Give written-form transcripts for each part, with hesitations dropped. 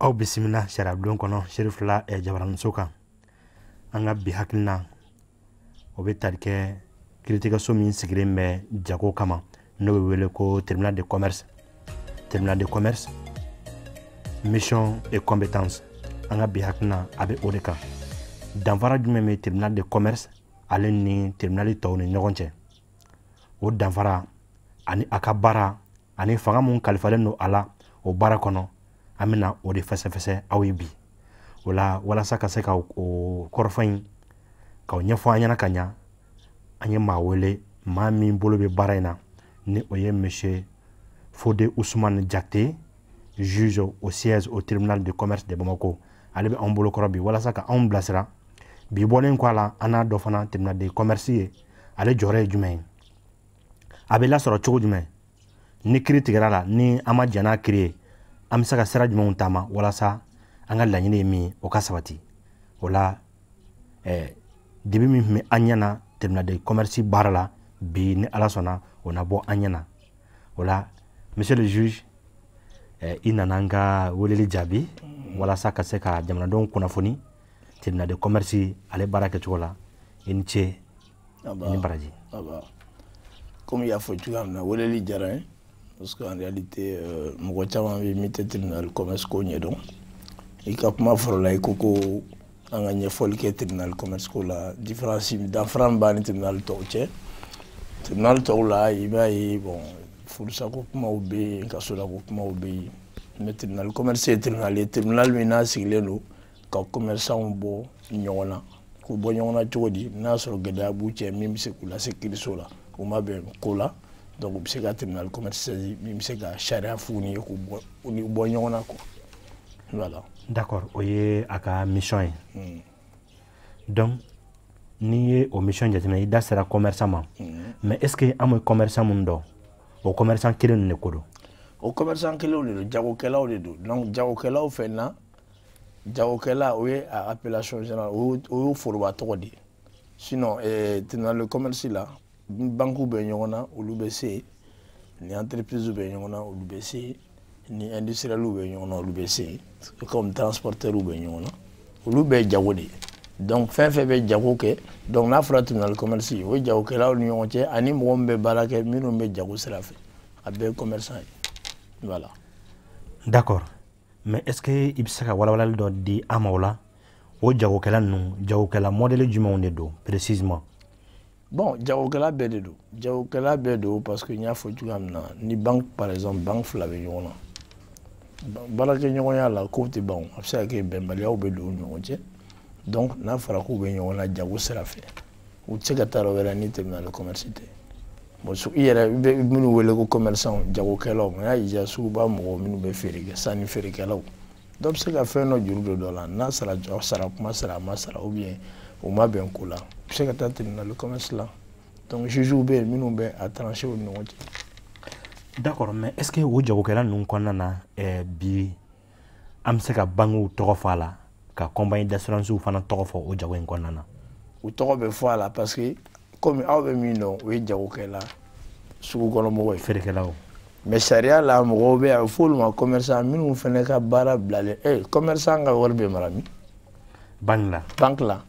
Aw bisimila sariyabulon kɔnɔ, Serifila jabaraninso kan. An ka bi hakilina, o bɛ tali kɛ kiiritigɛso min sigilen bɛ jago kama, n'o bɛ wele ko tribunal de commerce. Tribunal de commerce, mission et compétence. An ka bi hakilina, a bɛ o de kan. Danfara jumɛn bɛ tribunal de commerce ale ni tribunal tɔw ni ɲɔgɔn cɛ? O danfara ani a ka baara ani fanga mun kalifalen don a la o baara kɔnɔ, an bɛna o de fɛsɛfɛsɛ aw ye bi. O la, walasa ka se ka o kɔrɔfɔ in k'aw ɲɛfɔ an ɲɛna ka ɲa, an ye maa wele, maa min bolo bɛ baara in na, ni o ye monsieur Fode Ousmane Jakite, juge au siège au tribunal de commerce de Bamako. Ale bɛ anw bolo kɔrɔ bi walasa ka anw bilasira. Bi bɔlen kɔ a la, an n'a dɔ fana tribunal de commerce ye, ale jɔyɔrɔ ye jumɛn ye, a bɛ lasɔrɔ cogo jumɛn, ni kiiri tigɛra la, ni an ma jɛn n'a kiiri ye, an bɛ se ka sira jumɛnw taama walasa an ka laɲini ye min ye, o ka sabati. O la, dibi min tun bɛ an ɲɛ na tribunal de commerce baara la bi, ni Ala sɔnna, o na bɔ an ɲɛ na. O la, monsieur le juge, i nana an ka weleli jaabi walasa ka se ka jamanadenw kunnafoni tribunal de commerce ale baara kɛcogo la. I ni ce, i ni baraji. Komi i y'a fɔ cogoya min na, weleli diyara n ye, parce que en réalité mɔgɔ caman bɛ min tɛ tribunal commerce ko ɲɛdɔn. I ka kuma fɔlɔ la, i ko ko an ka ɲɛfɔli kɛ tribunal commerce ko la, différence, danfara min b'a ni tribunal tɔw cɛ. Tribunal tɔw la, i b'a ye, bon, furusako kumaw bɛ yen, kasolako kumaw bɛ yen, mais tribunal commerce ye tribunal ye, tribunal min n'a sigilen don ka commerçant bɔ ɲɔgɔn na. K'u bɔ ɲɔgɔn na cogo di? N'a sɔrɔ gɛlɛya b'u cɛ min bɛ se k'u lase kiiriso la, u ma bɛn ko la, donc u bɛ se ka tribunal commerce saisi min bɛ se ka sariya f'u ni ye k'u bɔ u ni bɔ ɲɔgɔn na, quoi, voilà. D'accord, o ye a ka mission ye. Donc n'i ye o mission jateminɛ, i da sera commerçant ma, mais est ce que an bɛ commerçant minnu dɔn, o commerçant kelen ninnu de ko don? O commerçant kelenw de don, jagokɛlaw de don. Donc jagokɛlaw fɛ na, jagokɛla, o ye a appellation générale, o ye foroba tɔgɔ de ye. Sinon tribunal de commerce la, ni banque bɛ ɲɔgɔn na, olu bɛ se yen, ni entreprise bɛ ɲɔgɔn na, olu bɛ se yen, ni industriels bɛ ɲɔgɔn na, olu bɛ se yen, comme transporteurs bɛ ɲɔgɔn na, olu bɛɛ ye jago de ye. Donc fɛn fɛn bɛ jago kɛ, donc n'a fɔra tribunal commerce, o ye jagokɛlaw ni ɲɔgɔn cɛ ani mɔgɔ min bɛ baara kɛ, minnu bɛ jago sira fɛ, a bɛɛ ye commerçant ye, voilà. D'accord, mais est ce que i bɛ se ka walawalali dɔ di an ma o la? O jagokɛla ninnu, jagokɛla modèle jumɛnw de don précisément? Bon, jagokɛla bɛɛ de don, jagokɛla bɛɛ don, parce que n y'a fɔ cogoya min na, ni banque par exemple, banque fila bɛ ɲɔgɔn na baarakɛɲɔgɔnya la, kow tɛ ban o. A bɛ se ka kɛ bɛnbaliyaw bɛ don u ni ɲɔgɔn cɛ. Donc n'a fɔra k'u bɛ ɲɔgɔn na jago sira fɛ, u tɛ se ka taa yɔrɔ wɛrɛ ni tribunal de commerce tɛ. Bon, i yɛrɛ i bɛ minnu wele ko commerçant, jagokɛlaw, n'a y'i diya, suguba mɔgɔw minnu bɛ feere kɛ, sanni feerekɛlaw, dɔ bɛ se ka fɛn dɔ juru don dɔ la, n'a sara, sara kuma sara, a ma sara, ou bien u ma bɛn ko la, u bɛ se ka taa tribunal de commerce la. Donc juges bɛ yen minnu bɛ a trancher u ni ɲɔgɔn cɛ. D'accord, mais est ce que o jagokɛla ninnu kɔnɔna na, bi an bɛ se ka banques tɔgɔ fɔ a la, ka compagnie d'assurance fana tɔgɔ fɔ o jago in kɔnɔna na? U tɔgɔ bɛ fɔ a la, parce que komi aw bɛ min dɔn, o ye jagokɛla sugu kɔnɔ mɔgɔ ye. Feerekɛlaw. Mais sariya la, mɔgɔw bɛ yen, a bɛ fɔ olu ma commerçant, minnu fana ka baara bilalen. Commerçant ka wari bɛ mara min? Banque la. Banque la.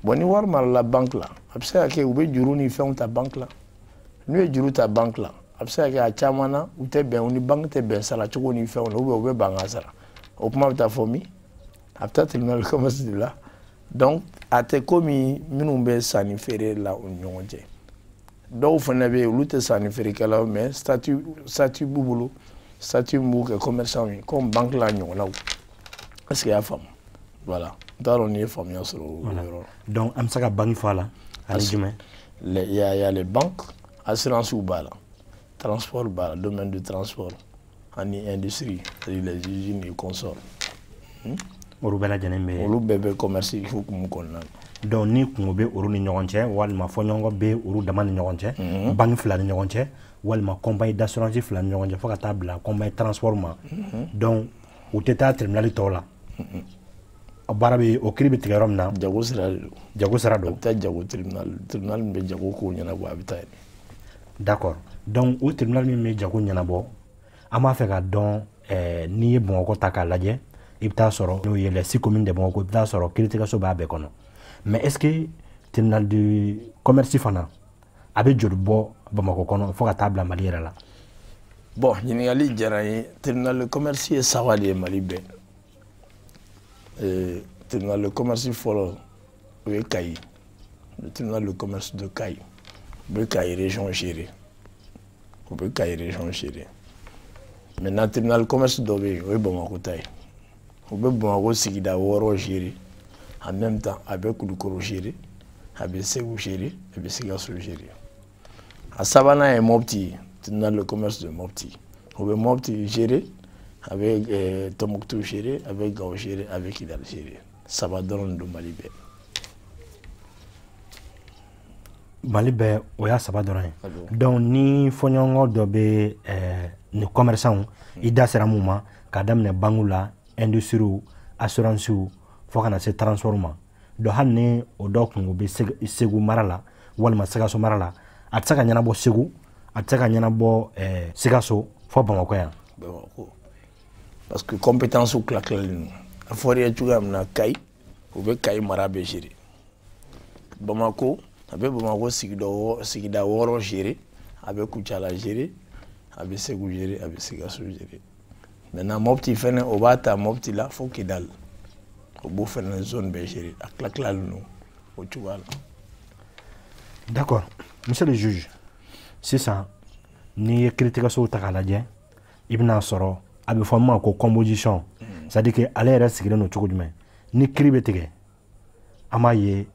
Bon, ni wari marala banque la, a bɛ se ka kɛ u bɛ juru ni fɛnw ta banque la. N'u ye juru ta banque la, a bɛ se ka kɛ a caman na, u tɛ bɛn, u ni banque tɛ bɛn saracogo ni fɛnw na, ou bien u bɛ ban ka sara. O kuma bɛ taa fɔ min? A bɛ taa tribunal de commerce de la. Donc a tɛ komi minnu bɛ sanni feere la u ni ɲɔgɔn cɛ. Dɔw fana bɛ yen, olu tɛ sanni feerekɛlaw, mais statut b'u bolo, statut min b'u kɛ commerçant ye, comme banque la ɲɔgɔnnaw. Est ce que i y'a faamu? Voilà, n t'a dɔn n'i ye faamuya sɔrɔ o yɔrɔ la. Donc an bɛ se ka banque fɔ a la ani jumɛn? Il y a les banques, assurance b'a la, transport b'a la, domaine du transport, ani industrie, c'est-à-dire les usines et consorts. Olu bɛɛ lajɛlen bɛ. Olu bɛɛ bɛ commerce hukumu kɔnɔna na. Donc ni kungo bɛ olu ni ɲɔgɔn cɛ, walima fɔɲɔgɔnkɔ bɛ olu dama ni ɲɔgɔn cɛ, banque fila ni ɲɔgɔn cɛ, walima compagnie d'assurance fila ni ɲɔgɔn cɛ, fo ka taa bila compagnie transport ma, donc u tɛ taa tribunal tɔw la. O baara bɛ, o kiiri bɛ tigɛ yɔrɔ min na? Jago sira de don. Jago sira don. A bɛ taa jago tribunal, tribunal min bɛ jago kow ɲɛnabɔ, a bɛ taa yen. D'accord, donc o tribunal min bɛ jago ɲɛnabɔ, an b'a fɛ ka dɔn, n'i ye Bamakɔ ta k'a lajɛ, I bɛ taa sɔrɔ n'o ye les 6 communes de Bamako, i bɛ taa sɔrɔ kiiritigɛso b'a bɛɛ kɔnɔ. Mais est ce que tribunal de commerce fana a bɛ joli bɔ Bamakɔ kɔnɔ fo ka taa bila Mali yɛrɛ la? Bon, ɲininkali diyara n ye. Tribunal de commerce ye 3 de ye Mali bɛɛ. Tribunal de commerce fɔlɔ, o ye Kayi, le tribunal de commerce de Kayi. O bɛ Kayi région gérer, o bɛ Kayi région gérer. Maintenant, tribunal de commerce dɔ bɛ yen, o ye Bamakɔ ta ye. O bɛ Bamakɔ sigida 6 gérer. En même temps, a bɛ Kulukɔrɔ gérer, a bɛ Segu gérer, a bɛ Sikaso gérer. A sabanan ye Mopti ye, tribunal de commerce de Mopti. O bɛ Mopti gérer, a bɛ Tombouctou gérer, a bɛ Gao gérer, a bɛ Kidal gérer. 3 dɔrɔn don Mali bɛɛ. Mali bɛɛ, o y'a 3 dɔrɔn ye. Donc ni fɔɲɔgɔnkɔ dɔ bɛ ni commerçant, i da sera mun ma, k'a daminɛ banque la, industrie, assurance, fo ka na se transport ma. Donc hali ni o dɔ kungo bɛ Segu mara la walima Sikaso mara la, a tɛ se ka ɲɛnabɔ Segu, a tɛ se ka ɲɛnabɔ Sikaso fo Bamakɔ yan. Bamakɔ, parce que compétence tila tilalen don. A fɔra i ye cogoya min na, Kayi, o bɛ Kayi mara bɛɛ gérer. Bamakɔ, a bɛ Bamakɔ sigida 6 gérer, a bɛ Kucala gérer, a bɛ Segu gérer, a bɛ Sikaso gérer. Maintenant, Mopti fɛnɛ, o b'a ta Mopti la fo Kidal, o b'o fɛnɛ zone bɛɛ gérer. A tila tilalen don o cogoya la. D'accord, monsieur le juge, sisan n'i ye kiiritigɛsow ta k'a lajɛ, i bɛna sɔrɔ a bɛ fɔ min ma ko composition, c'est à dire que ale yɛrɛ sigilen don cogo jumɛn? Ni kiiri bɛ tigɛ, an b'a ye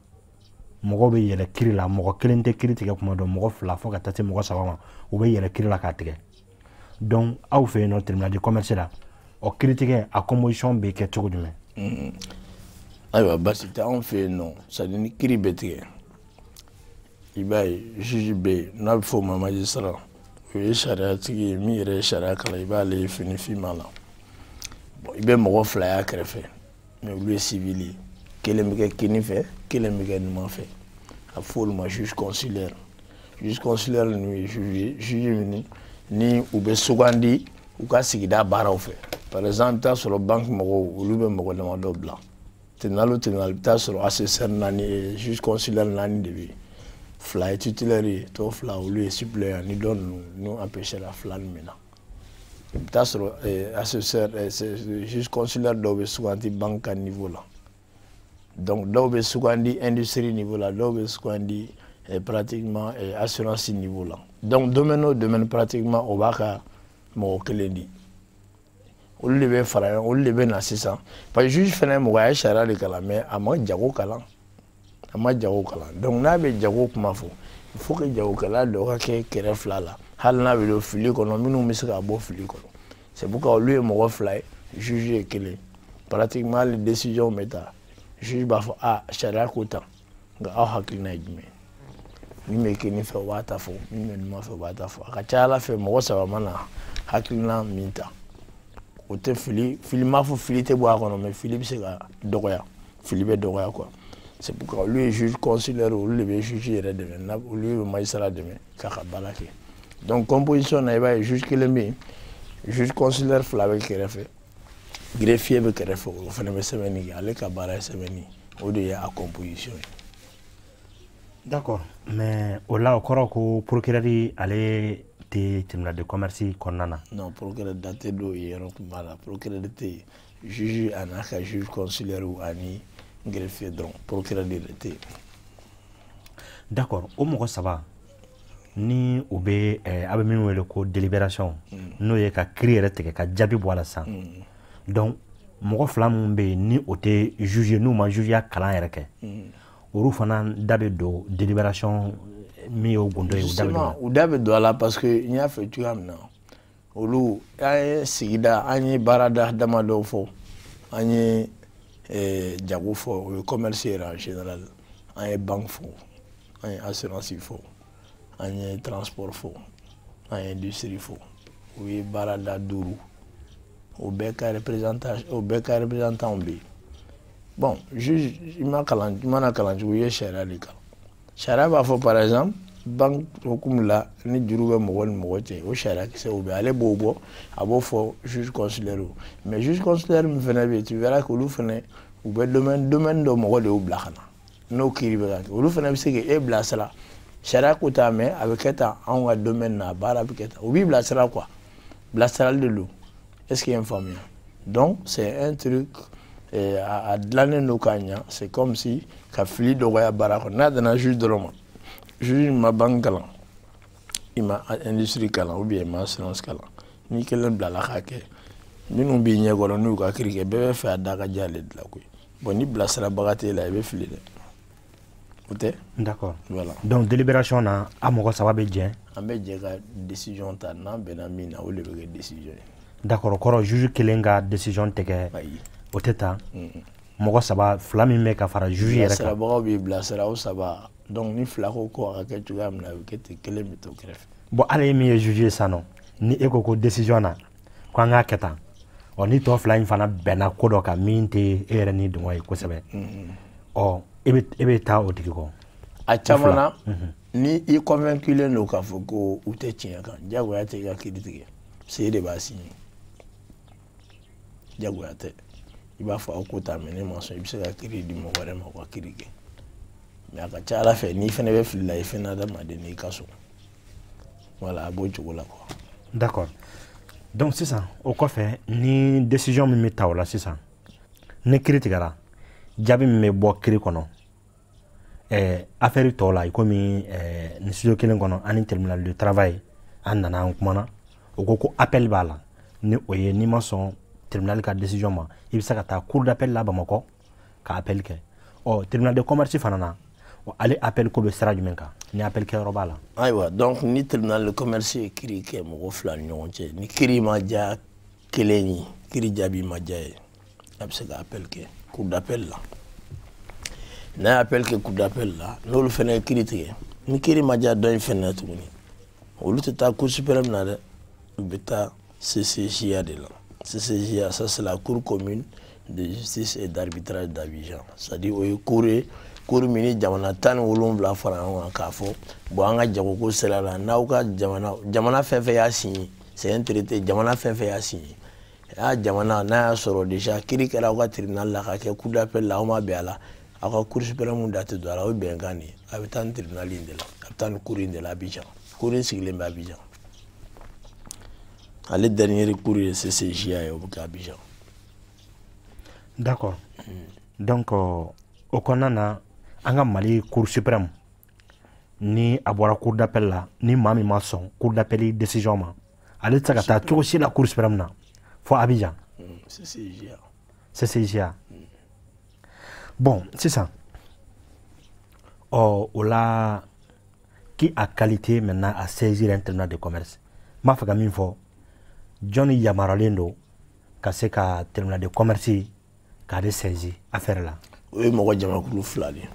mɔgɔw bɛ yɛlɛ kiiri la, mɔgɔ kelen tɛ kiiri tigɛ kuma dɔ, mɔgɔ 2 fo ka taa se mɔgɔ 3 ma, u bɛ yɛlɛ kiiri la k'a tigɛ. Donc aw fɛ yen nɔ, tribunal de commerce la, o kiiri tigɛ a composition bɛ kɛ cogo jumɛn? Ayiwa, basi tɛ anw fɛ yen nɔ. C'est à dire ni kiiri bɛ tigɛ, i b'a ye juge bɛ yen n'a bɛ fɔ o ma magistrat, o ye sariyatigi ye min yɛrɛ ye sariya kalan, i b'ale ye fini finman la. Bon, i bɛ mɔgɔ 2 y'a kɛrɛfɛ, mais olu ye civil ye. Kelen bɛ kɛ kinin fɛ, kelen bɛ kɛ numan fɛ. A bɛ fɔ olu ma juge consulaire. Juge consulaire ninnu ye juge ye, juge minnu ni u bɛ sugandi u ka sigida baaraw fɛ. Par exemple, i bɛ taa sɔrɔ banque mɔgɔw, olu bɛ mɔgɔ damadɔ bila. Tribunal o tribunal, i bɛ taa sɔrɔ assesseur 4, juge consulaire 4 de bɛ yen. 2 ye titulaire ye, tɔ 2 olu ye suppléant, ni dɔ ninnu n'u empêché la, 2 ninnu bɛ na. I bɛ taa sɔrɔ assesseur, juge consulaire dɔw bɛ sugandi banque ka niveau la. Donc dɔw bɛ sugandi industrie niveau la, dɔw bɛ sugandi pratiquement assurance niveau la. Donc domaine o domaine, pratiquement o b'a ka mɔgɔ kelen di. Olu de bɛ fara ɲɔgɔn, olu de bɛ na sisan. Parce que juge fɛnɛ mɔgɔ a ye sariya de kalan, mais a ma jago kalan. A ma jago kalan. Donc n'a bɛ jago kuma fɔ, il faut que jagokɛla dɔ ka kɛ kɛrɛ 2 la, hali n'a bɛ don fili kɔnɔ, minnu bɛ se ka bɔ fili kɔnɔ. C'est pourquoi olu ye mɔgɔ 2 ye, juge ye 1. Pratiquement hali décision bɛ ta, juge b'a fɔ a sariya ko tan, nka aw hakilina ye jumɛn ye? Min bɛ kinin fɛ, o b'a ta fɔ, min bɛ numan fɛ, o b'a ta fɔ. A ka ca Ala fɛ, mɔgɔ 3 mana hakilina min ta, o tɛ fili, fili m'a fɔ fili tɛ bɔ a kɔnɔ, mais fili bɛ se ka dɔgɔya, fili bɛ dɔgɔya quoi. C'est pourquoi olu ye juge consulaire, olu de bɛ juge yɛrɛ dɛmɛ, olu bɛ magistrat dɛmɛ k'a ka baara kɛ. Donc composition na, i b'a ye juge kelen bɛ yen, juge consulaire 2 bɛ kɛrɛfɛ, greffier bɛ kɛrɛfɛ, o fana bɛ sɛbɛnni kɛ, ale ka baara ye sɛbɛnni, o de ye a composition ye. D'accord, mais o la o kɔrɔ ko procureur ale tɛ tribunal de commerce kɔnɔna na? Non, procureur da tɛ don yen yɔrɔ kun b'a la, procureur tɛ yen. Juge a n'a ka juge consulaire ani greffier dɔrɔn, procureur de tɛ yen. D'accord, o mɔgɔ 3 ni o bɛ a bɛ min wele ko délibération, n'o ye ka kiiri yɛrɛ tigɛ ka jaabi bɔ a la sisan. Donc mɔgɔ 2 minnu bɛ yen ni o tɛ juge, n'u ma jugeya kalan yɛrɛ kɛ, olu fana da bɛ don délibération min y'o gundo ye, u da bɛ don a la. U da bɛ don a la parce que n y'a fɔ cogoya min na, olu an ye sigida, an ye baarada damadɔ fɔ, an ye jago fɔ, o ye commerce yɛrɛ en général, an ye banque fɔ, an ye assurance fɔ, an ye transport fɔ, an ye industrie fɔ, o ye baarada 5. O bɛɛ ka représentation, o bɛɛ ka représentant bɛ yen. Bon, juge, i ma kalan, i mana kalan cogo, i ye sariya de kalan. Sariya b'a fɔ par exemple, Banque hukumu la, ni juru bɛ mɔgɔ ni mɔgɔ cɛ, o sariya kisɛw bɛ, ale b'o bɔ, a b'o fɔ juge consulaire. Mais juge consulaire min fana bɛ yen, tu verras que olu fana, u bɛ domaine dɔ mɔgɔ de y'u bila ka na n'o kiiri bɛ ka kɛ. Olu fana bɛ se k'e bilasira, sariya ko t'a, mais a bɛ kɛ tan anw ka domaine na, a baara bɛ kɛ tan, u b'i bilasira quoi, bilasirali de don. Est ce que i ye n faamuya? Donc c'est un truc a dilannen don k'a ɲa. C'est comme si ka fili dɔgɔya baara kɔnɔ. N'a nana juge dɔrɔn ma, juge ma banque kalan, i ma industrie kalan ou bien i ma assurance kalan, n'i kelen bilala k'a kɛ, minnu b'i ɲɛkɔrɔ n'u ka kiiri kɛ, bɛɛ bɛ fɛ a da ka diya ale de la koyi. Bon, ni bilasirabaga t'e la, i bɛ fili dɛ, o tɛ. D'accord. Voilà. Donc délibération na, a mɔgɔ saba bɛ jɛ? An bɛ jɛ ka décision ta. N'an bɛnna min na, o de bɛ kɛ décision ye. D'accord, o kɔrɔ juge kelen ka décision tɛ kɛ? Ayi. O tɛ ta. Mɔgɔ saba, fila min bɛ ka fara juge yɛrɛ kan. Bilasirabagaw b'i bilasira, o saba. Donc ni fila ko ko a ka kɛ cogoya min na, a bɛ kɛ ten, kelen bɛ to kɛrɛfɛ. Bon, hali e min ye juge ye sisan nɔ, ni e ko ko décision na ko an k'a kɛ tan, ɔ ni tɔ fila in fana bɛnna ko dɔ kan min tɛ e yɛrɛ ni dungɔ ye kosɛbɛ, ɔ e bɛ taa o tigi kɔ? A caman na, ni i convainculen don k'a fɔ ko u tɛ tiɲɛ kan, diyagoya tɛ i ka kiiri tigɛ, parce que e de b'a signé. Diyagoya tɛ, i b'a fɔ aw ko ta, mais ne ma sɔn. I bɛ se ka kiiri di mɔgɔ wɛrɛ ma, u ka kiiri kɛ. Mais a ka ca ala fɛ, n'i fana bɛ fili la, i fana adamaden, i ka sɔn. Voilà, a b'o cogo la quoi. D'accord. Donc sisan, o kɔfɛ, ni décision min bɛ ta o la sisan, ni kiiri tigɛra, jaabi min bɛ bɔ kiiri kɔnɔ, affaire tɔw la, i komi nin studio kelen kɔnɔ, an ni tribunal de travail, an nana an kumana, o ko ko appel b'a la. Ni o ye, n'i ma sɔn tribunal ka décision ma, i bɛ se ka taa cour d'appel la Bamakɔ ka appel kɛ. Ɔ tribunal de commerce fana na, ale appel ko bɛ sira jumɛn kan, ni appel kɛyɔrɔ b'a la? Ayiwa, donc ni tribunal de commerce ye kiiri kɛ mɔgɔ fila ni ɲɔgɔn cɛ, ni kiiri ma diya kelen ye, kiiri jaabi ma diya ye, a bɛ se ka appel kɛ cour d'appel la. N'a ye appel kɛ cour d'appel la, n'olu fana ye kiiri tigɛ, ni kiiri ma diya dɔ in fana na tuguni, olu tɛ taa cour suprême na dɛ, u bɛ taa CCJA de la. CCJA, ça c'est la Cour commune de justice et d'arbitrage d'Abidjan. C'est-à-dire o ye cour ye, cour min ni jamana 17 fara ɲɔgɔn kan k'a fɔ bon, an ka jagoko sira la, n'aw ka jamana, jamana fɛn fɛn y'a signé, c'est un traité, jamana fɛn fɛn y'a signé, a jamana n'a y'a sɔrɔ déjà kiiri kɛra aw ka tribunal la ka kɛ cour d'appel la, aw ma bɛn a la, aw ka cour suprême da tɛ don a la, o ye bɛnkan de ye. A bɛ taa ni tribunal in de la, a bɛ taa ni cour in de la Abidjan. Cour in sigilen bɛ Abidjan. Ale dernier cour ye CCJA ye, o bɛ kɛ Abidjan. D'accord. Donc o kɔnɔna na, an ka Mali cour suprême, ni a bɔra cour d'appel la, ni maa min ma sɔn cour d'appel décision ma, ale tɛ se ka taa cogo si la cour suprême na fo Abidjan? CCJA. CCJA. Bon, sisan ɔ o la, qui a qualité maintenant à saisir un tribunal de commerce? N b'a fɛ ka min fɔ, jɔnni yamaruyalen don ka se ka tribunal de commerce k'ale saisir affaire la? O ye mɔgɔ jamakulu fila de ye.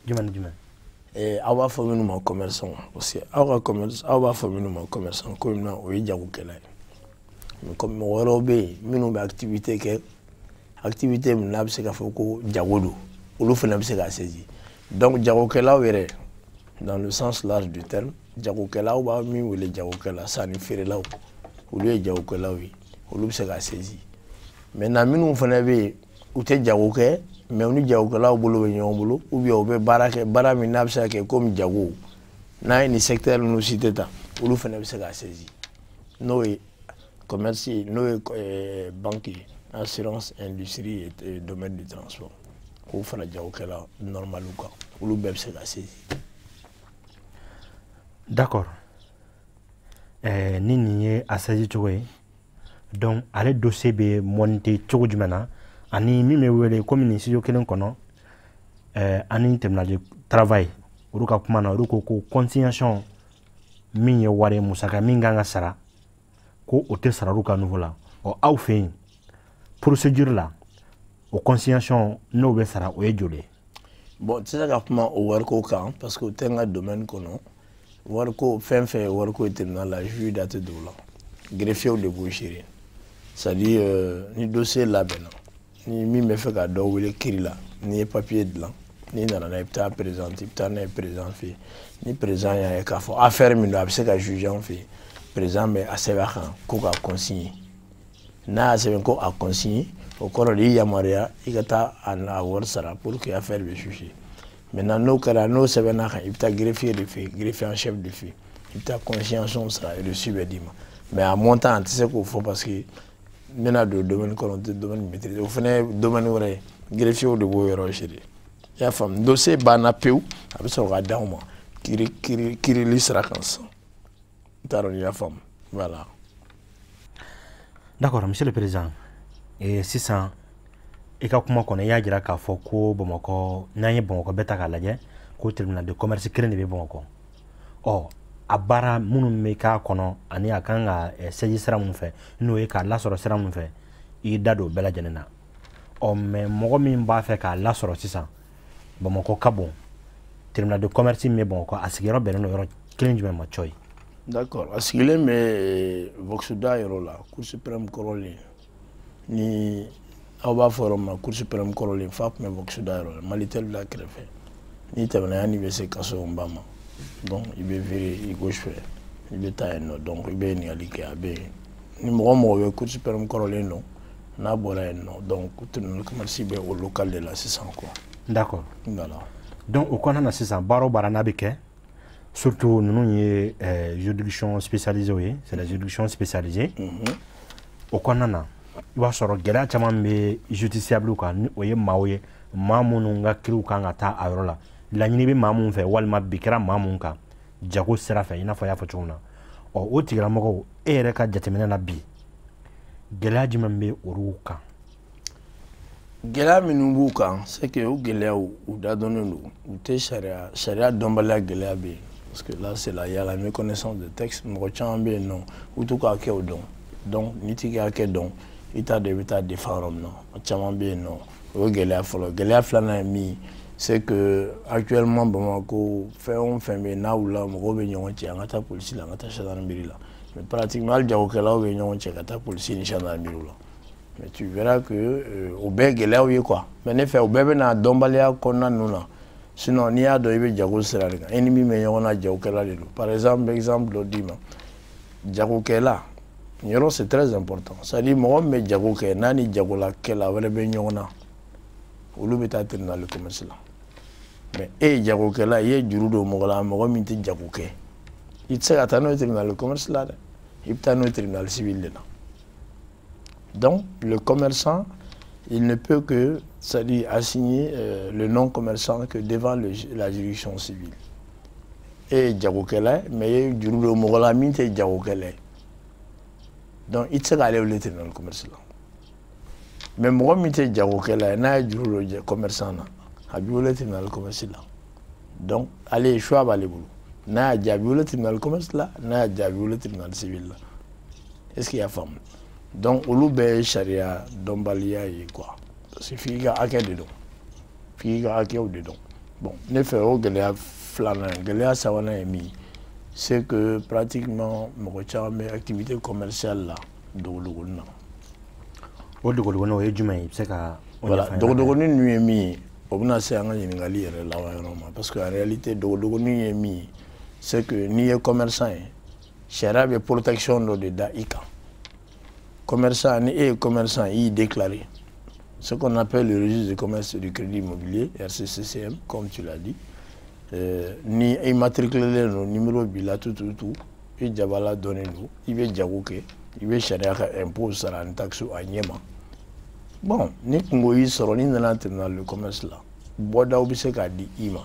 Jumɛn ni jumɛn? Aw b'a fɔ minnu ma commerçant, parce que aw ka commerce, aw b'a fɔ minnu ma commerçant ko min na, o ye jagokɛla ye. Mais comme mɔgɔ wɛrɛw bɛ yen minnu bɛ activité kɛ, activité min n'a bɛ se ka fɔ ko jago don, olu fana bɛ se k'a saisir. Donc jagokɛlaw yɛrɛ, dans le sens large du terme, jagokɛlaw b'a min wele jagokɛla, sanni feerelaw, olu ye jagokɛlaw ye, olu bɛ se k'a saisir. Maintenant, minnu fana bɛ yen, u tɛ jago kɛ, mais u ni jagokɛlaw bolo bɛ ɲɔgɔn bolo, ou bien u bɛ baara kɛ, baara min n'a bɛ se ka kɛ komi jago, n'a ye nin secteur ninnu cité tan, olu fana bɛ se k'a saisir. N'o ye commerce ye, n'o ye banque ye, assurance, industrie et domaine du transport, k'o fara jagokɛla normaliw kan, olu bɛɛ bɛ se ka saisir. D'accord. Ni nin ye a saisir cogo ye, donc ale dossier bɛ monter cogo jumɛn na? Ani min bɛ wele komi nin studio kelen kɔnɔ, ani tribunal de travail, olu ka kuma na, olu ko ko consignation min ye wari ye, musaka min kan ka sara, ko o tɛ sara olu ka niveau la. Ɔ aw fɛ yen, procédure la, o consignation n'o bɛ sara, o ye joli ye? Bon, n tɛ se ka kuma o wariko kan parce que o tɛ n ka domaine kɔnɔ. Wariko, fɛn fɛn ye wariko ye tribunal la, juge da tɛ don o la, greffier de b'o gérer. C'est à dire ni dossier labɛnna, ni min bɛ fɛ ka dɔ wele kiiri la, n'i ye papier dilan, N'i nana n'a ye, i bɛ taa présenter, i bɛ taa n'a ye président fɛ yen. Ni président y'a ye k'a fɔ affaire min don, a bɛ se ka juger an fɛ yen, président bɛ a sɛbɛn a kan ko k'a consigner. N'a y'a sɛbɛn ko a consigner, o kɔrɔ de i yamaruya i ka taa a wari sara pour que affaire bɛ juger. Maintenant, n'o kɛra, n'o sɛbɛnna kan, i bɛ taa greffier de fɛ yen, greffier en chef de fɛ yen, i bɛ taa consignation sara, reçu bɛ d'i ma. Mais a montant, an tɛ se k'o fɔ parce que n bɛna don domaine kɔnɔ, n tɛ domaine maîtriser. O fana ye domaine wɛrɛ ye, greffier de b'o yɔrɔ gérer. I y'a faamu? Dossier banna pewu, a bɛ sɔrɔ ka d'anw ma kiiri kiiri kiirili sira kan sisan. N t'a dɔn n'i y'a faamu. Voilà. D'accord, monsieur le président. Sisan, i ka kuma kɔnɔ, i y'a jira k'a fɔ ko Bamakɔ, n'an ye Bamakɔ bɛɛ ta k'a lajɛ, ko tribunal de commerce kelen de bɛ Bamakɔ. Ɔ, a baara minnu bɛ k'a kɔnɔ ani a kan ka sɛji sira min fɛ, n'o ye k'a lasɔrɔ sira min fɛ, i y'i da don o bɛɛ lajɛlen na. Ɔ, mais mɔgɔ min b'a fɛ k'a lasɔrɔ sisan, Bamakɔ ka bon, tribunal de commerce min bɛ Bamakɔ, a sigiyɔrɔ bɛnnen don yɔrɔ kelen jumɛn ma cɔyi? D'accord, a sigilen bɛ Vox-da yɔrɔ la, Cour suprême kɔrɔlen. Ni aw b'a fɔ yɔrɔ min ma Cour suprême kɔrɔlen, f'a tun bɛ Vox-da yɔrɔ la, Malitel bila kɛrɛfɛ. N'i tɛmɛna, yanni i bɛ se kaso ba ma, donc i bɛ virer i gauche fɛ, i bɛ taa yen nɔ. Donc i bɛ ɲininkali kɛ, a bɛ yen. Ni mɔgɔ o mɔgɔ bɛ Cour suprême kɔrɔlen dɔn, n'a bɔra yen nɔ, donc tribunal commerce bɛ o local de la sisan quoi. D'accord. Voilà. Donc o kɔnɔna na sisan, baara o baara n'a bɛ kɛ, surtout ninnu ye juridiction spécialisée ye, c'est la juridiction spécialisée. O kɔnɔna na, i b'a sɔrɔ gɛlɛya caman bɛ justiciable kan, ni o ye maaw ye, maa minnu ka kiriw kan ka taa a yɔrɔ la, laɲini bɛ maa mun fɛ, walima bi kɛra maa mun kan jago sira fɛ, i n'a fɔ i y'a fɔ cogo min na. Ɔ, o tigilamɔgɔw, e yɛrɛ ka jateminɛ na bi, gɛlɛya jumɛn bɛ olu kan? Gɛlɛya minnu b'u kan, c'est que o gɛlɛyaw, u dadɔnnen don, u tɛ sariya dɔnbaliya gɛlɛya bɛ yen, parce que là, c'est la, il y a la méconnaissance des textes. Mɔgɔ caman bɛ yen nɔ, u t'u ka hakɛw dɔn. Donc n'i t'i ka hakɛ dɔn, i t'a dɔn i bɛ taa défend yɔrɔ min na. Caman bɛ yen nɔ, o ye gɛlɛya fɔlɔ. Gɛlɛya filanan ye min ye, c'est que actuellement Bamakɔ, fɛn o fɛn bɛ yen n'a wulila, mɔgɔw bɛ ɲɔgɔn cɛ, an ka taa polisi la, an ka taa gendarmerie la. Mais pratiquement, hali jagokɛlaw bɛ ɲɔgɔn cɛ ka taa polisi ni gendarmerie la. Mais tu verras que o bɛɛ gɛlɛyaw ye quoi. Mais ne fɛ, o bɛɛ bɛ na dɔnbaliya kɔnɔna ninnu na. Sinon, n'i y'a dɔn i bɛ jago sira de kan, e ni min bɛ ɲɔgɔn na, jagokɛla de don. Par exemple, exemple dɔ d'i ma, jagokɛla nin yɔrɔ, c'est très important. C'est à dire, mɔgɔ min bɛ jago kɛ, n'a ni jagolakɛla wɛrɛ bɛ ɲɔgɔn na, olu bɛ taa tribunal de commerce la. Mais e ye jagokɛla, i ye juru don mɔgɔ la, mɔgɔ min tɛ jago kɛ, i tɛ se ka taa n'o ye tribunal de commerce la dɛ, i bɛ taa n'o ye tribunal civil de la. Donc le commerçant, il ne peut que, c'est-à-dire, assigner le non-commerçant que devant la juridiction civile. E ye jagokɛla ye, mais i ye juru don mɔgɔ la min tɛ jagokɛla ye, donc i tɛ se k'ale wele tribunal commerce la. Mais mɔgɔ min tɛ jagokɛla ye, n'a ye juru don commerçant na, a b'i wele tribunal commerce la. Donc ale, choix b'ale bolo: n'a y'a diya, a b'i wele tribunal commerce la, n'a y'a diya, a b'i wele tribunal civil la. Est-ce qu'il y a faamu? Donc olu bɛɛ ye sariya dɔnbaliya ye quoi, parce que f'i ka hakɛ de dɔn, f'i ka hakɛw de dɔn. Bon, ne fɛ, o gɛlɛya filanan ye. Gɛlɛya sabanan ye min ye, c'est que pratiquement mɔgɔ caman bɛ activité commerciale la dogodogonin na. O dogodogonin, o ye jumɛn ye? I bɛ se ka o Voilà. ɲɛfɔ an ɲɛna? Dogodogonin ninnu ye min ye, o bɛna se an ka ɲininkali yɛrɛ laban yɔrɔ ma, parce que en réalité, dogodogonin ye min ye, c'est que n'i ye commerçant ye, sariya bɛ protection dɔ de da i kan. Commerçant, ni e ye commerçant, i y'i déclaré, ce qu'on appelle le registre de commerce et du crédit immobilier, RCCCM, comme tu l'as dit, ni immatriculé don, numéro b'i la, tout tout tout, i jabala dɔnnen don, i bɛ jago kɛ, i bɛ sariya ka impôt sara ani taxe a ɲɛ ma. Bon, ni kungo y'i sɔrɔ, n'i nana tribunal de commerce la, bɔdaw bɛ se k'a di i ma.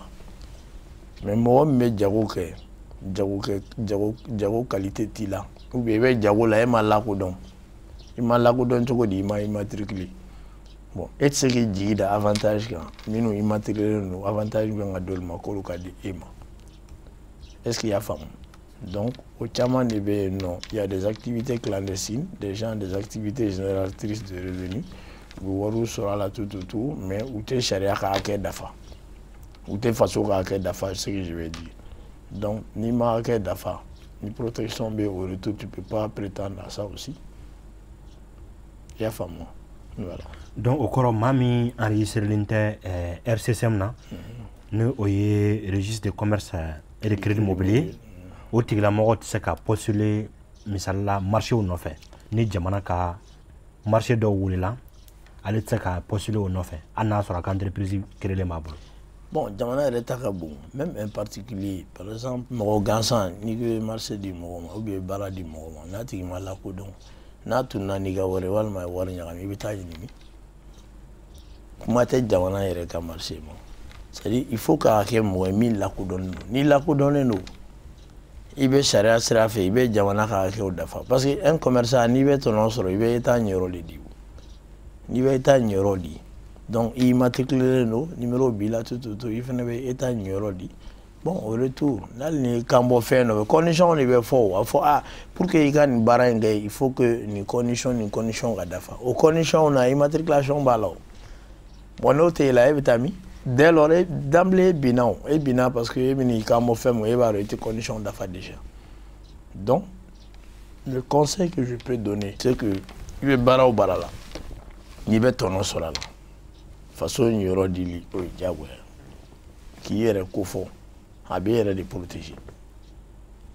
Mais mɔgɔ min bɛ jago kɛ, jago kɛ, jago qualité t'i la, ou bien i bɛ jago la, e ma lakodɔn. I ma lakodɔn cogo di? I ma immatriculé. Bon, e tɛ se k'i jigi da avantage kan, minnu immatriculé don, avantage kan ka d'olu ma, k'olu ka di e ma. Est ce que i y'a faamu? Donc o caman de bɛ yen nɔ. Il y a des activités clandestines, des gens, des activités génératrices de revenus, u bɛ wariw sɔrɔ a la, tout tout tout, mais u tɛ sariya ka hakɛ dafa, u tɛ faso ka hakɛ dafa, ce que je vais dire. Donc n'i ma hakɛ dafa, ni protection bɛ au retour, tu peux pas prétendre à ça aussi. I y'a faamu? Voilà. Donc o kɔrɔ, maa min enregistrelen tɛ RCCM na. Ni o ye registre de commerce et de crédit mobilier, o tigilamɔgɔ tɛ se ka postuler misali la marché nɔfɛ. Ni jamana ka marché dɔw wulila, ale tɛ se ka postuler o nɔfɛ, hali n'a sɔrɔ a ka entreprise créelen b'a bolo. Bon, jamana yɛrɛ ta ka bon. Même un particulier, par exemple mɔgɔ gansan, n'i ko i bɛ marché di mɔgɔ ma ou bien baara di mɔgɔ ma, n'a tigi ma lakodɔn, n'a tununna n'i ka wari walima a ye wari ɲagami, i bɛ taa ɲini. Kuma tɛ jamana yɛrɛ ka marché ma. C'est-à-dire, il faut k'a kɛ mɔgɔ ye min lakodɔnnen don. N'i lakodɔnnen don, i bɛ sariya sira fɛ, i bɛ jamana ka hakɛw dafa, parce que un commerçant, n'i bɛ tɔnɔ sɔrɔ, i bɛ État ɲɛyɔrɔ de di. N'i bɛ État ɲɛyɔrɔ di, donc i immatriculé don, numéro b'i la, tout tout tout, i fana bɛ État ɲɛyɔrɔ di. Bon, au retour, n'hali ni kan bɔ fɛn dɔ, condition de bɛ fɔ. O a fɔ, ah, pour que i ka nin baara in kɛ, il faut que nin condition, nin condition ka dafa. O condition na, immatriculation b'a la. O bon, n'o tɛ e la, e bɛ taa min? Dès lors, d'emblée, e binna. O e binna parce que e bɛ n'i kan bɔ fɛn min, e b'a dɔn i tɛ condition dafa déjà. Donc le conseil que je peux donner, c'est que i bɛ baara o baara la, n'i bɛ tɔnɔ sɔrɔ a la, faso yɔrɔ dili, o ye diyagoya k'i yɛrɛ ko fɔ, a b'i yɛrɛ de protéger.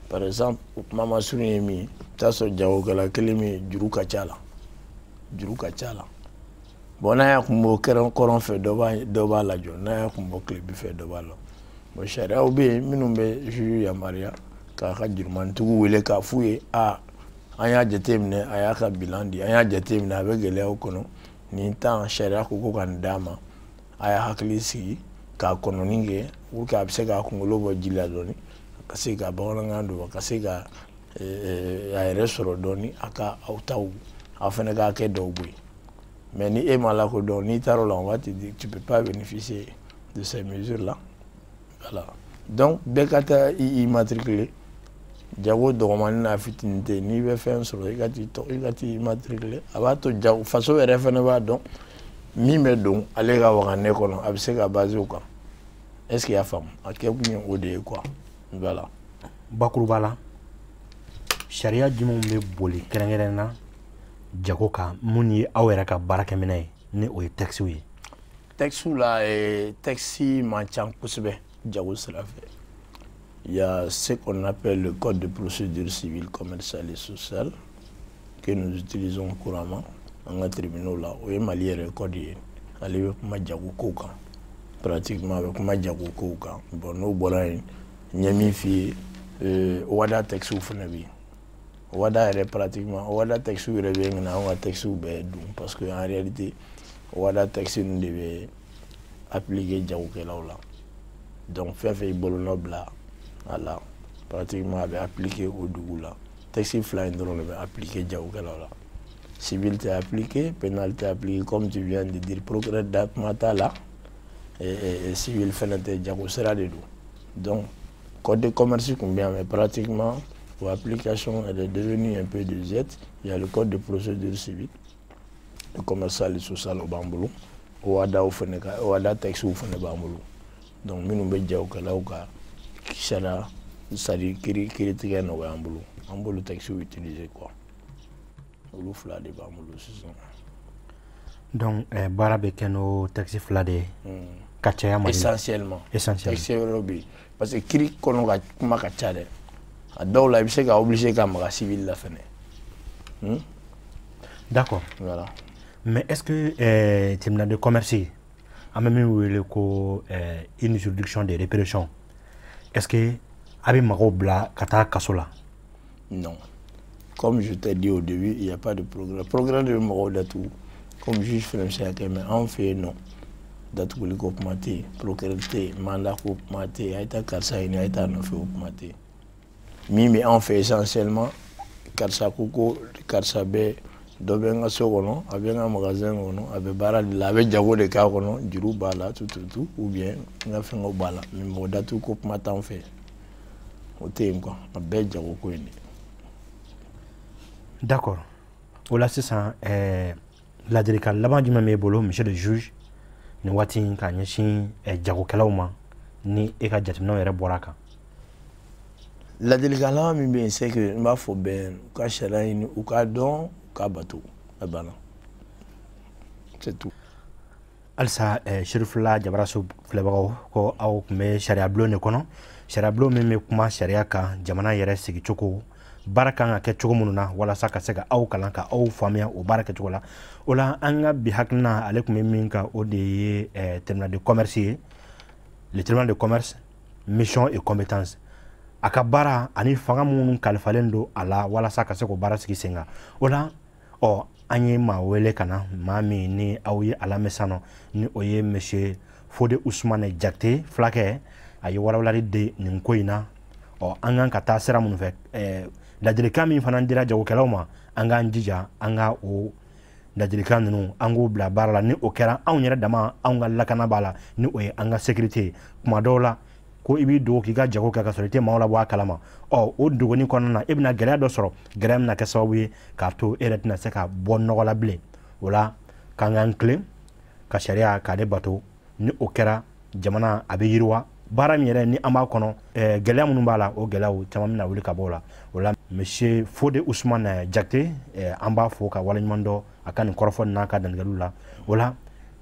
Par exemple, o kuma masurun ye min ye, i bɛ taa sɔrɔ jagokɛla kelen min juru ka ca la, juru ka ca la. Bon, n'a y'a kun bɔ kɔrɔn fɛ, dɔ b'a lajɔ. N'a y'a kun bɔ tilebin fɛ, dɔ b'a la. Bon, sariyaw bɛ yen minnu bɛ juge yamaruya k'a ka jurumanitigiw wele k'a f'u ye: a an y'a jateminɛ, a y'a ka bilan di, an y'a jateminɛ, a bɛ gɛlɛyaw kɔnɔ nin tan, sariya ko ko ka nin d'a ma, a y'a hakili sigi k'a kɔnɔni kɛ pour que a bɛ se k'a kunkolo bɔ ji la dɔɔni, ka se ka bamanankan don, ka se ka a yɛrɛ sɔrɔ dɔɔni, a ka aw taw, aw fana ka hakɛ dɔw bɔ yen. Mais ni e ma lakodɔn, n'i taara o la, on va te dire: tu peux pas bénéficier de ces mesures là. Voilà. Donc bɛɛ ka taa i immatriculer. Jago dɔgɔmanin n'a fitinin tɛ, n'i bɛ fɛn sɔrɔ, i ka t'i tɔ, i ka t'i immatriculer. A b'a to jago faso yɛrɛ fana b'a dɔn min bɛ don ale ka wagane kɔnɔ, a bɛ se ka baser o kan. Est ce que i y'a faamu? A kɛ kun ye o de ye, quoi. Voilà. Bakuruba la, sariya jumɛnw bɛ boli kɛrɛnkɛrɛn na jago kan, mun ye aw yɛrɛ ka baarakɛminɛ ye, ni o ye texte ye? Texte la, texte man ca kosɛbɛ jago sira fɛ. Il y a ce qu'on appelle le code de procédure civile, commerciale et sociale que nous utilisons couramment an ka tribunaux la. O ye Mali yɛrɛ code ye. Ale bɛ kuma jago kow kan, pratiquement a bɛ kuma jago kow kan. Bon, n'o bɔra yen, n ye min f'i ye, OHADA texte fana bɛ yen. OHADA yɛrɛ, pratiquement OHADA texte yɛrɛ bɛ yen anw ka texte bɛɛ dun, parce que en réalité OHADA texte ninnu de bɛ appliquer jagokɛlaw la. Donc fɛn fɛn y'i bolonɔ bila a la, pratiquement a bɛ appliquer o dugu la. Texte fila in dɔrɔn de bɛ appliquer jagokɛlaw la. Civil tɛ appliquer, pénal tɛ appliquer, comme tu viens de dire. Procureur da kuma t'a la, civil fɛnɛ tɛ, jago sira de don. Donc code de commerce kun bɛ yan, mais pratiquement pour application, elle est devenue un peu désuète. Il y a le code de procédure civile, le commercial et social, o b'an bolo. OHADA fɛnɛ ka OHADA texte fɛnɛ b'an bolo. Donc minnu bɛ jagokɛlaw ka sariya, c'est à dire kiiri kiiritigɛ nɔgɔya an bolo, an b'olu texte utiliser, quoi. Olu fila de b'an bolo sisan. Donc baara bɛ kɛ n'o texte fila de ye ka caya Mali la? Essentiellement. Essentiellement. Texte wɛrɛw bɛ yen, parce que kiiri kɔnɔ ka kuma ka ca dɛ. A dɔw la, i bɛ se ka obligé ka maga civil la fɛnɛ. D'accord. Voilà. Mais est-ce que tribunal de commerce, an bɛ min wele ko une juridiction de répression, est-ce que a bɛ mɔgɔw bila ka taa kaso la? Non. Comme je t'ai dit au début, il n'y a pas de progrès. Progrès de mɔgɔw datugu comme juge fɛnɛ bɛ se ka kɛ, mais anw fɛ yen nɔ, datuguli ko kuma tɛ yen, procureur tɛ yen, mandat ko kuma tɛ yen, a ye taa karisa ɲini, a ye taa nɔfɛ, o kuma tɛ yen. Min bɛ anw fɛ essentiellement, karisa ko ko karisa bɛ dɔ bɛ n ka so kɔnɔ, a bɛ n ka magasin kɔnɔ, a bɛ baara de la, a bɛ jago de k'a kɔnɔ, juru b'a la, tout tout tout, ou bien n ka fɛngɛw b'a la. Mais mɔgɔ datugu ko kuma t'anw fɛ, o tɛ yen, quoi. A bɛɛ ye jago ko in de ye. D'accord. O la sisan, ladilikan laban jumɛn b'e bolo, monsieur le juge, nin waati in, ka ɲɛsin jagokɛlaw ma, ni e ka jateminɛw yɛrɛ bɔra a kan? Ladilikan laban min bɛ yen, c'est que n b'a fɔ bɛɛ, u ka sariya ɲini, u k'a dɔn, u k'a bato. A banna, c'est tout. Halisa Cherifla Jabaraso filɛbagaw, ko aw tun bɛ sariya bulon de kɔnɔ, sariya bulon min bɛ kuma sariya kan, jamana yɛrɛ sigicogo, baara kan ka kɛ cogo minnu na, walasa ka se ka aw kalan, ka aw faamuya o baara kɛcogo la. O la, an ka bi hakilina, ale tun bɛ min kan, o de ye tribunal de commerce ye, le tribunal de commerce, mission et compétence, a ka baara ani fanga minnu kalifalen don a la walasa ka se k'o baara sigi sen kan. O la, ɔ an ye maa wele ka na, maa min ni aw ye a lamɛn sisan nɔ, ni o ye monsieur Fode Usumane Jakite fulakɛ. A ye walawalali di nin ko in na. Ɔ an kan ka taa sira minnu fɛ, ladilikan min fana dira jagokɛlaw ma, an k'an jija an ka o ladilikan ninnu, an k'o bila baara la. Ni o kɛra, anw yɛrɛ dama, anw ka lakana b'a la, ni o ye an ka sécurité ye. Kuma dɔw la, ko i b'i dogo k'i ka jago kɛ ka sɔrɔ i tɛ maaw labɔ a kalama, ɔ o dogoni kɔnɔna na, e bɛna gɛlɛya dɔ sɔrɔ, gɛlɛya bɛna kɛ sababu ye k'a to e yɛrɛ tɛna se ka bɔ nɔgɔ la bilen. O la, k'an k'an tilen ka sariya k'ale bato. Ni o kɛra, jamana a bɛ yiriwa. Baara min yɛrɛ ni an b'a kɔnɔ, gɛlɛya minnu b'a la, o gɛlɛyaw caman bɛna wuli ka bɔ o la. O la, monsieur Fode Usumane Jakite, an b'a fo ka waleɲuman dɔn a ka nin kɔrɔfɔ n'a ka dantigɛliw la. O la,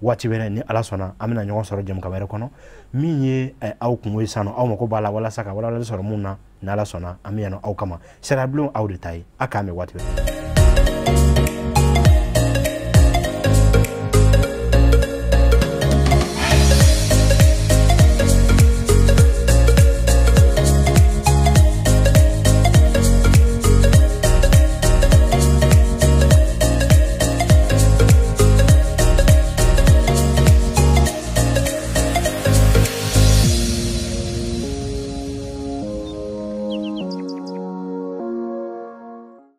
waati wɛrɛ, ni Ala sɔnna, an bɛna ɲɔgɔn sɔrɔ jɛmukan wɛrɛ kɔnɔ min ye aw kungo ye sisan nɔ, aw mako b'a la walasa ka walawalali sɔrɔ mun na. Ni Ala sɔnna, an bɛ yan nɔ aw kama. Sariya bulon, aw de ta ye. A k'an bɛn waati wɛrɛ.